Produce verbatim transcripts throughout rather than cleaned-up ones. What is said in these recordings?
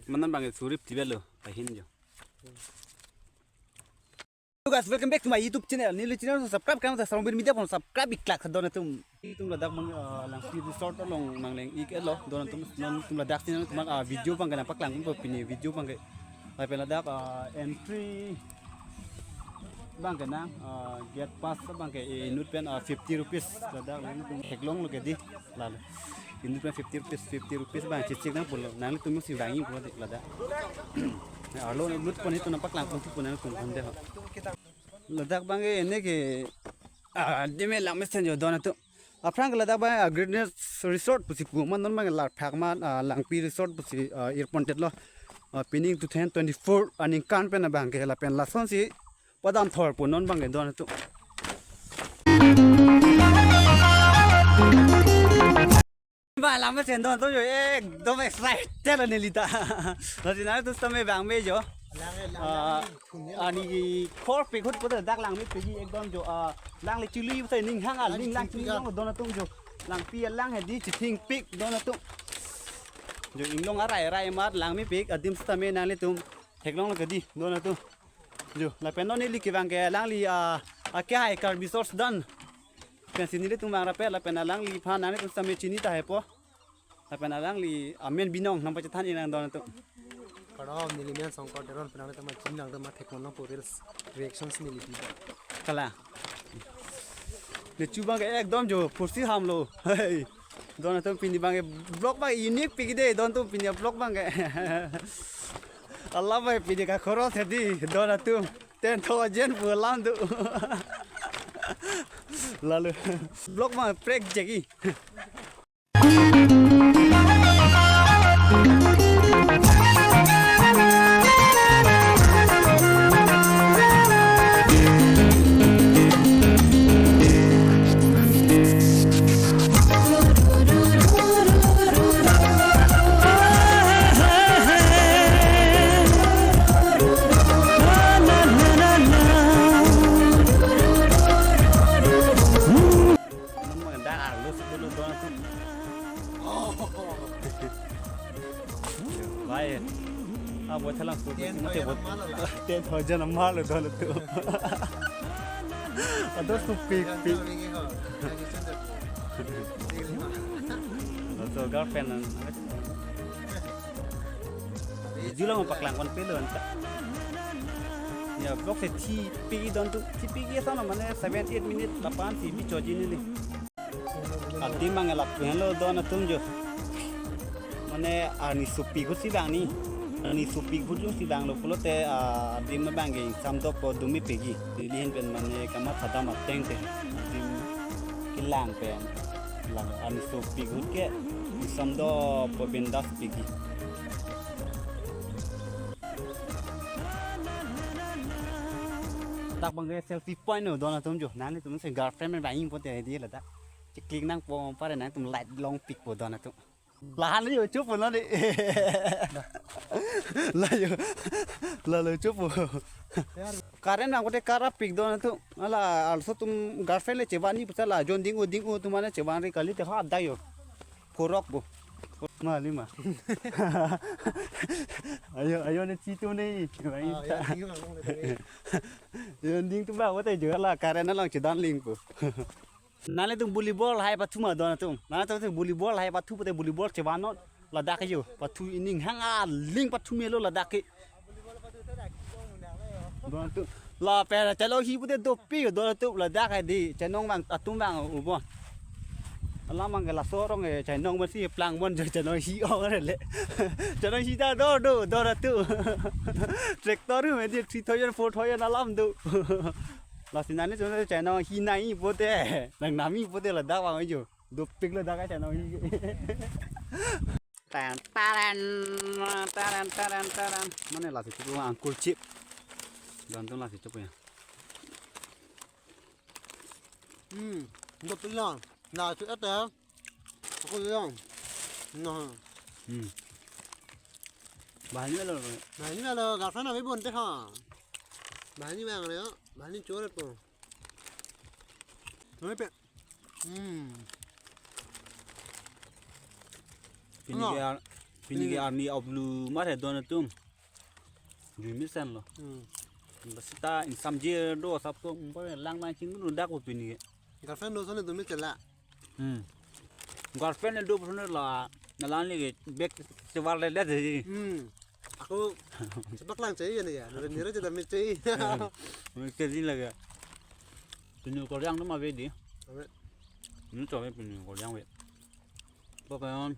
Manan bang surip tibelo, pahin jo. Hello guys, welcome back to my YouTube channel. Neli channel subscribe kan sa Sarong Bir Media pon subscribe iklak don atum. Itum ladak mang, ah, Langpi Resort along nangleng ik elo don atum, non itum ladak si nangtum, ah, video bang ke nangpaklang po pini video bang ke. Lapen ladak, ah, entry bang ke nang, ah, gate pass bang ke inut pen, ah, fifty rupees ladak nangtum theklonglo ke di. Lalu inut pen fifty rupees, fifty rupees bang chechek nang pulo. Nanglitum si vangi pulo di ladak. Arlo inut pon itum nangpaklang pon tu pon nangtum pon de ho. Ladak bang ke ne ke, ah, dime lang mesen jo don atum. Aphrang ke ladak bang, ah, Greatness Resort pusi pu ma non bang la phak ma, ah, Langpi Resort pusi, ah, ir pondet lo. Ah, pining two thousand twenty-four aningkan pen bang ke lapen lasonsi padam thor pu non bang ke don atum. Ba lam mesen don atum jo ekdom excited lo neli ta. Lasi nangtum sitame vangme jo. Ah, ani khor pik ahut puta dak langmepik ekdom jo, ah, lang le chili puta ning hang a, ning lang chili long don atum jo. Langpi alang hedi chithingpik don atum. Jo inglong arai arai amat langmepik adim sitame nanglitum theklonglo ke di don atum. Jo, lapen non neli kevang ke alangli, ah, akehai Karbi Source dan. Pensi nelitum vang rapet lapen alangliphan nanglitum sitame chini tahai po. Lapen alangli amen binong nangpachethan inang don atum. Kardom, neli men Songkor Teron, penang teman chini nang teman thek monong po reels reactions neli biba. Kalang. Nechu bang ke ekdom jo pursi hamlo. Hey. Don atum pini bang ke vlog bang unique pik de don atum pini vlog bang ke. Allah bang pini ka khoros hedi don atum ten thousand pu alam do. Lalu vlog bang prank jegi. Bai. Ah, buat halang tu. Ten thousand amar lo don atum. Ados tu pik pik. Ados girlfriend an. Video lang paklang kon pelo anta. Ya, vlog si thipik don atum, thipik ya sana mane seven eight minute lapu-an si bichoji neli. Adim bang lapu henlo don atum jo. Mane arni sopik ahut si vangni. Arni sopik ahut jongsi vanglo pulote, ah, adim bang ke ingsam dopo dumepikji. Neli ahin pen mane kamatha dam ateng te. Adim kelang pen. Lang arni sopik ahut ke ingsam dopo bindas pikji. Dak bang ke selfie point lo don atum jo. Nanglitum si girlfriend pen vangji pote di ladak. Cheklik nangpo pare nangtum light longpikpo don atum. Lahan lo jo chup lo di. La jo. La lo chup. Current nang pote karap pik don atum. Ala arloso atum girlfriend le chevanji puta la jon ding-o ding-o atum mane chevanri kali te ha dak jo. Korok bo. Ma lima. Ayo, ayo ne chitu ne. Ah, ya, tinggal ngomong tadi. Yo ding tu ba wate jo la current along chedan link po. Nanglitum volleyball hai pathu ma don atum. Nanglitum volleyball hai pathu pote volleyball chevan non. Ladak jo pathu ining hang aling pathu melo ladak ke. Don atum. Lapen chelong hi pote dopik don atum ladak hedi chenong bang atum bang ubon. Alam bang ke laso arong ke chenong masi plang mon jo chenong hi ong re le. Chenong hi ta do do don atum. Tractor hu medi three thousand four thousand alam do. Lasi nani chenong hi nangji pote. Nang namji pote ladak bang jo. Dopik ladak chenong hi. Taran, taran, taran, taran, taran. Mane lasi chup angkur chip. Don atum lasi chup ya. Hmm, dopik lo. Na chu ete. Aku lo. No. Hmm. Bahani lo. Bahani lo, girlfriend abhi bonte ha. Bahani bang re, bahani chore po. Noi pe. Hmm. Pini ke ar-, Pini ke Hmm. arni oblu mar he don atum. Jui mesen lo. Hmm. Ba sita ingsam je do sap to, um, pare lang nang chingdun dak ko pini ke. Girlfriend do sone dun me chela. Hmm. Girlfriend do sone la, na lang ni ke bek sevar le le de. Hmm. Ako sepak lang chai ya ni ya. Nere nere je dam me chai. Hmm. Me ke din lage. Pini ko yang do ma ve di. Ave. Ni to ve pini ko yang ve. Pakayon.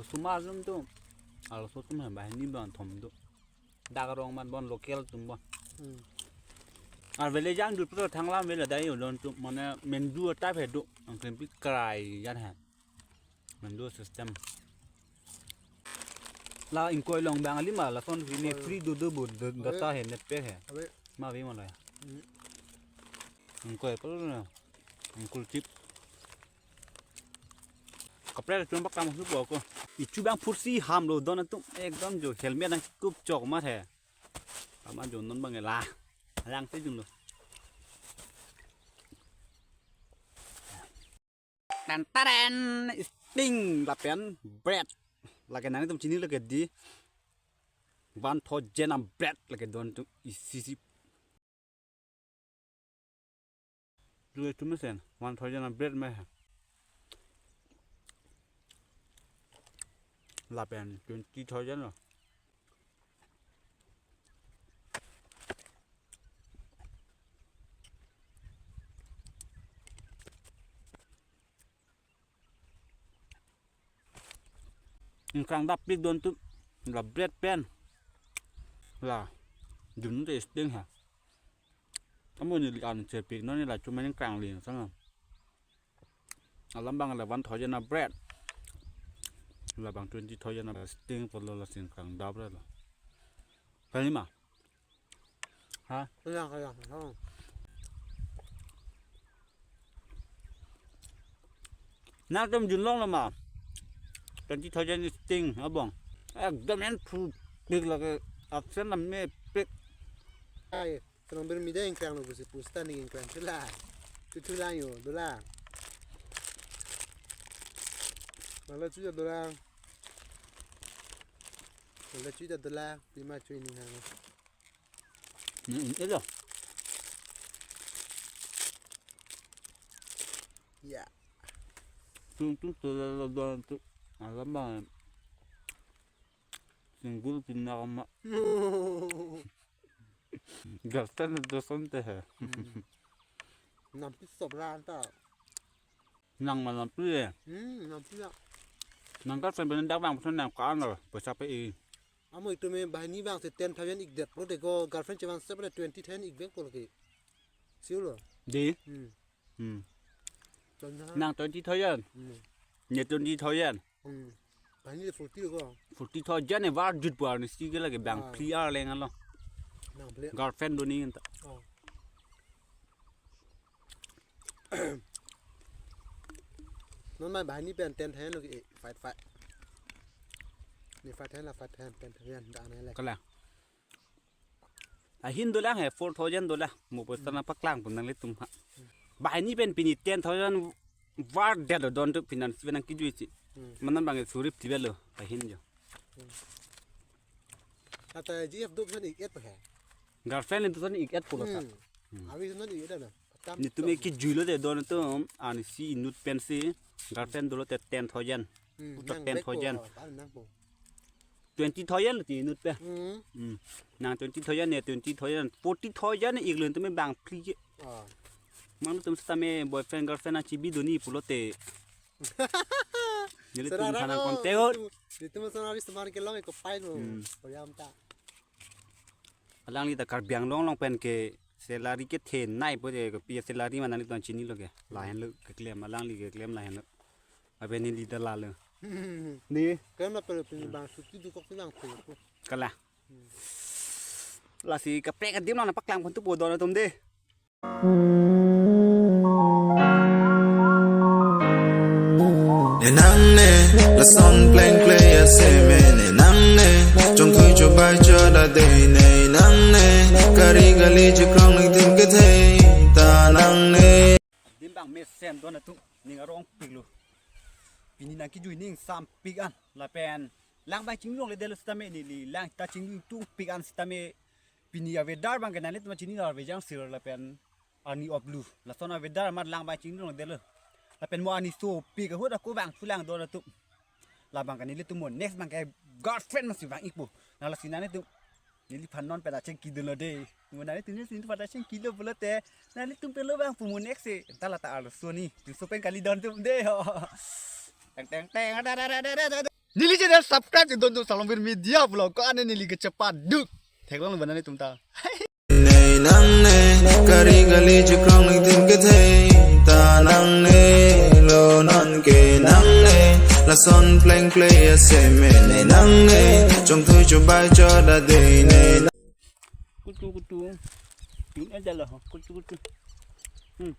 Sumar atum to. Arloso atum he banghini bangthom do. Dak arong mat bon local atum bon. Hmm. Ar village ang dut pro thanglam village dai yo don atum mane mendu type he do. Angklempi krai jan he. Mendu system. La ingkoi long bang ali ma lason sini Ingkoi. Free do do bo do, data he net pack he. Ave. Ma ve ma la ya. Hmm. Ingkoi pro na. Ingkul chip. Kaprek chun bak kam su bo ko. Ichu bang phursi ham lo don atum ekdom jo helmet nang kup chok ma the. Ama jo non bang la. Lang te jun lo. Tan taran sting lapen bread. Lake nangtum chini lake di. One thousand a bread lake don atum isi si. Dua itu mesen, one thousand a bread mah. Lapen twenty thousand lo. Ingkrang dap pik don atum la bread pen la dun te sting ha. Amo ni li an che pik non ni la chuma ingkrang ling sang. Alam bang la one thousand a bread. La bang twenty thousand a sting pulo la sing krang dap re lo. Kali ma? Ha? Kaya, kaya. Oh. Nangtum junlong lo ma? Twenty thousand sting abong. Ekdom en phu pik lake absen lam me pik. Ai, tenong ber mida ingkrang lo pusi pusta ni ingkrang chula. Chuchu lang yo, dola. Mala chuja dola. Mala chuja dola, pima chui ni hang. Ni in elo. Ya. Tung tung tu la la don tu. Alam bang. Single pin na kama. Girlfriend do son te he. Hmm. Nampi sobra anta. Nang ma nampi e. Hmm, nampi ya. Nang girlfriend ben dak bang pun nang ka ano, poisa pe i. Amo itum me banghini bang se ten thousand ik det pulote ko girlfriend chevang sep le twenty thousand ik vek pulo ke. Sure lo. Di? Hmm. Hmm. Twenty thousand. Nang twenty thousand. Hmm. Ne twenty thousand. Hmm. Banghini le forty ko. Forty thousand e var jut puar ni si ke lake bang Ah. Free ar leng alo. Nang ble. Girlfriend do ni anta. Oh. Non ma banghini pen ten thousand lo ke, eh, fight, fight. Ni five thousand la five thousand, ten thousand da na le. Kala. Ahin dolang he, four thousand dolang. Mo poisa nangpaklang pon nanglitum ha. Banghini pen pini ten thousand var det lo don tu finance pen nang kijui si. Hmm. Manan bang surip tibe lo, ahin jo. Hmm. Ata G F do pen ik et pa he. Girlfriend itu tadi ik et pulo ta. Hmm. Hmm. Awi itu tadi ik et na. Tam Netum tom. Eki juilo te don atum, ani si inut pensi, girlfriend dolo te ten thousand. Hmm, Utak nang ten thousand. Bek po, pan nang po. Twenty thousand lo ti inut pe. Hmm. Hmm. Nang twenty thousand ne, twenty thousand, forty thousand ne iklo netum me bang free ke. Ah. Mano tum seta me boyfriend girlfriend achibi doni pulote. Nelitum Sarara sana no, konte hot. Netum, netum sana ri semar ke long eko pai no. Hmm. Koyam ta. Alangli ta Karbi Anglong along pen ke salary kethenei po de, kopi salary ma nanglitum chinilo ke. Lahenlo keklem, alangli keklem lahenlo. Abe neli ta lalo. Ni? Kan na pele pele bang suti dukok si bang pele po. Kala. Lasi kaprek adim nangpaklang pon tu po don atum de. Ne nang ne, lason pleng kle ya se me ne nang ne, chongthui chobai choda de ne nang ne, kari kali chekrong ningting kethe ta nang ne. Dim bang mesen don atum, ning arong piklo. Pini nang kijui ning sampik an, lapen Lang abang chinglu longledetlo sitame, neli lang ta chinglu tungpik an sitame, pini a-weather abang ke nanglitum chini lo, arve jangsir lapen arni oplu. Lason a-weather amat lang abang chinglu longledetlo. Lapen mo arni sopik ahut ako vangthu lang don atum. Labang ke nelitum mo next abang ke girlfriend masi vang-ikpo. Na lasi nanglitum, neliphan non pen achengki dunlo dei. Mo nanglitum, nelitum phan ta chengkilo pulote, nanglitum pen lo vangpo mo next si. Ta la ta arloso ni. Pinso pen kali don atum dei ho. Teng teng teng. Ada ada ada ada ada. Neli channel subscribe si don atum, Salongbir Media Vlog ko ane neli kechepaduk. Theklong lo ba nanglitum ta. Ne nangne, kari kali chikrong ningtin kethe, ta nangne, lo non ke nangne, lason pleng pleng aseme ne nangne, chongthui chobai chodade ne. Kutu kutu. Yun aja lo, kutu kutu. Hmm.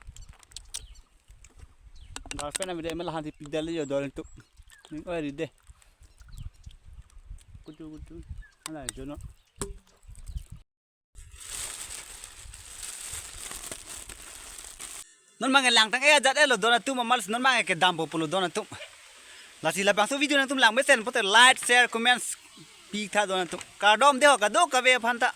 Girlfriend ami de melahan si pidal yo dor atum. Ning oi ride. Kutu kutu. Ala jono. Non abang ke langtang-e ajat-et lo don atum, amat non abang ke kedampo pulo don atum. Lasi labangso video nangtum langmesen pulote like, share, comments pitha don atum. Kardom dei ho kadokave aphan ta.